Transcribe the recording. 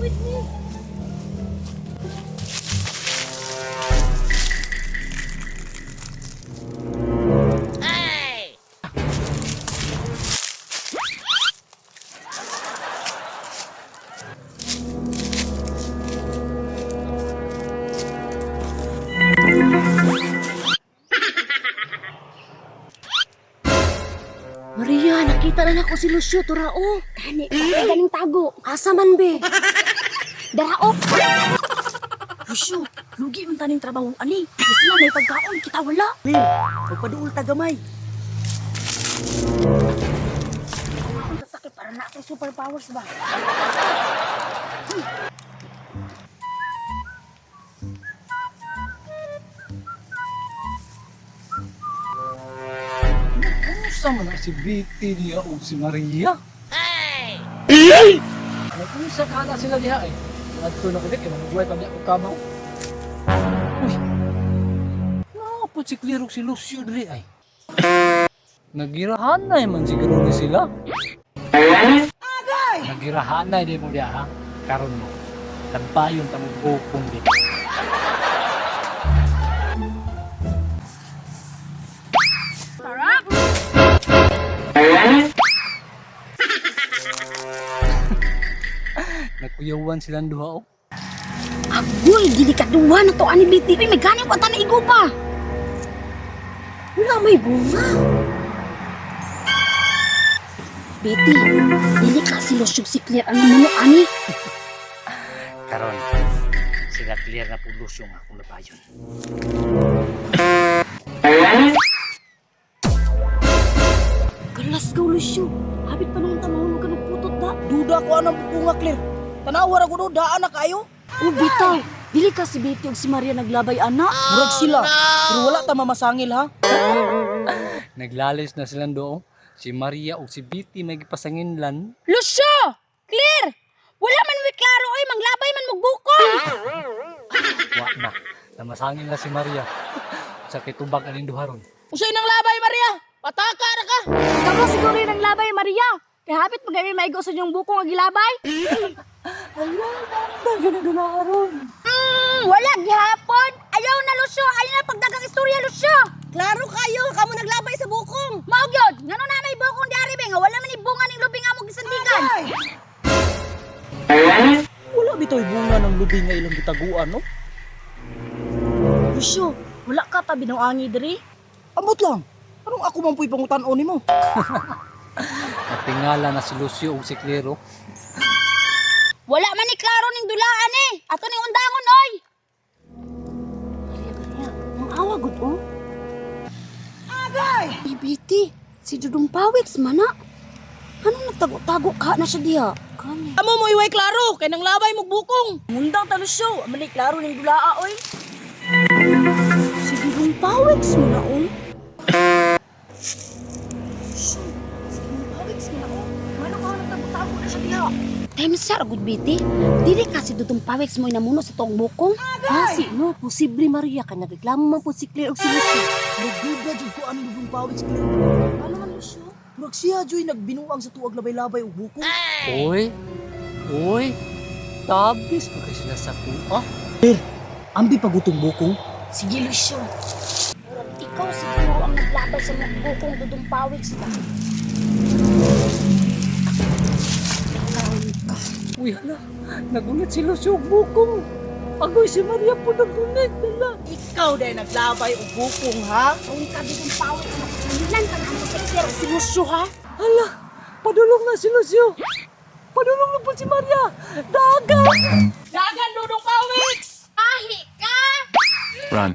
Come with me. Maria, nakita na nako si Lucio, turao. Gani, patay ganing tago. Asa man be? Darao. Lucio, lugi man taning trabaho ani. Kasi sila may pagkaon, kita wala. Clear, magpaduol ta gamay. Akong tatakip para na kay superpowers ba? Unsa man na si Betty niya o si Maria? Ay! Ano unsa ka na sila diha eh? Adto na ko kay mabuhay pa niya og kamaw. Uy. Naa si Claire ug si Lucio diri ay. Nagirahanay man siguro ni sila. Agay! Nagirahanay di mo diha ha. Karon mo. Labayon ta mo bukong di. Sarap! Nagkuyawan silang duha oh. Agoy, dili ka duwa na to ani Betty. Uy, may gani ko ta na igo pa. Wala may bunga. Betty, dili ka si Lucio si Claire ang muno ani. Karon sila clear na po Lucio nga akong labayon. Galas ka, Lucio. Habit pa nung tamahulog ka ng putot da. Duda ko anang bunga, Clear. Tanawa ra ko do, daan na kayo. O bitaw, dili ka si Betty ug si Maria naglabay ana. Murag sila. Pero wala ta mamasangil ha. Naglalis na silang doon. Si Maria o si Betty may gipasanginlan. Lucio! Claire! Wala man wi klaro oy, manglabay man magbukong. Wa na. Namasangin na si Maria. Sa kitubag aning duha ron. Usay nang labay, Maria. Pataka ra ka. Kamo siguro yung naglabay, Maria. Kaya hapit pag kami maigo sa inyong bukong ang gilabay. Dagan na dula ron. Wala gihapon. Ayaw na, Lucio. Ayaw na pagdagang istorya, Lucio. Klaro kayo, kamo naglabay sa bukong. Mao gyud, ngano na may bukong diari be nga wala man ni bunga ning lubi nga mo gisandigan. Wala bitoy bunga ng lubi nga ilang gitaguan, no? Lucio, wala ka pa binuangi diri. Amot lang. Anong ako man pu'y pangutan-on nimo? Natingala na si Lucio o si Clero. Wala man ni klaro ning dulaan eh. Ato ning undangon oy. Maria, Maria, ang awa gud oh. Agay! Ay, Betty, si Dudong Pawiks mana. Anong nagtago-tago ka na siya diha? Kani. Amo mo iway klaro kay nang labay mo bukong. Mundang ta Lucio, amo ni klaro ning dulaa oy. Si Dudong Pawiks mo na oh. Si Dudong Pawiks mo na oh. Ngano ka nagtago-tago na siya diha? Time sir, good Betty. Dili ka si Dudong Pawiks mo inamuno sa tuong bukong. Kasi no, posible Maria ka nagreklamo man po si Claire ug si Lucio. Nagduda jud ko ani lubong pawis Claire. Ano man Lucio? Murag siya joy nagbinuang sa tuag labay-labay og bukong. Uy! Uy! Tabis pa kay sila sa kuha. Ambi pagutong bukong. Sige, Lucio. Murag ikaw siguro ang naglabay sa mga bukong Dudong Pawiks ba? Uy hala! Nagulat si Lucio og bukong. Agoy si Maria po nagulat. Hala! Ikaw dai naglabay og bukong ha. Kung ka Dudong Pawiks, makakulilan ka na mo sa Claire si Lucio ha? Hala! Padulong na si Lucio! Padulong na po si Maria! Dagan! Dagan dudong pawiks. Ahi ka! Run.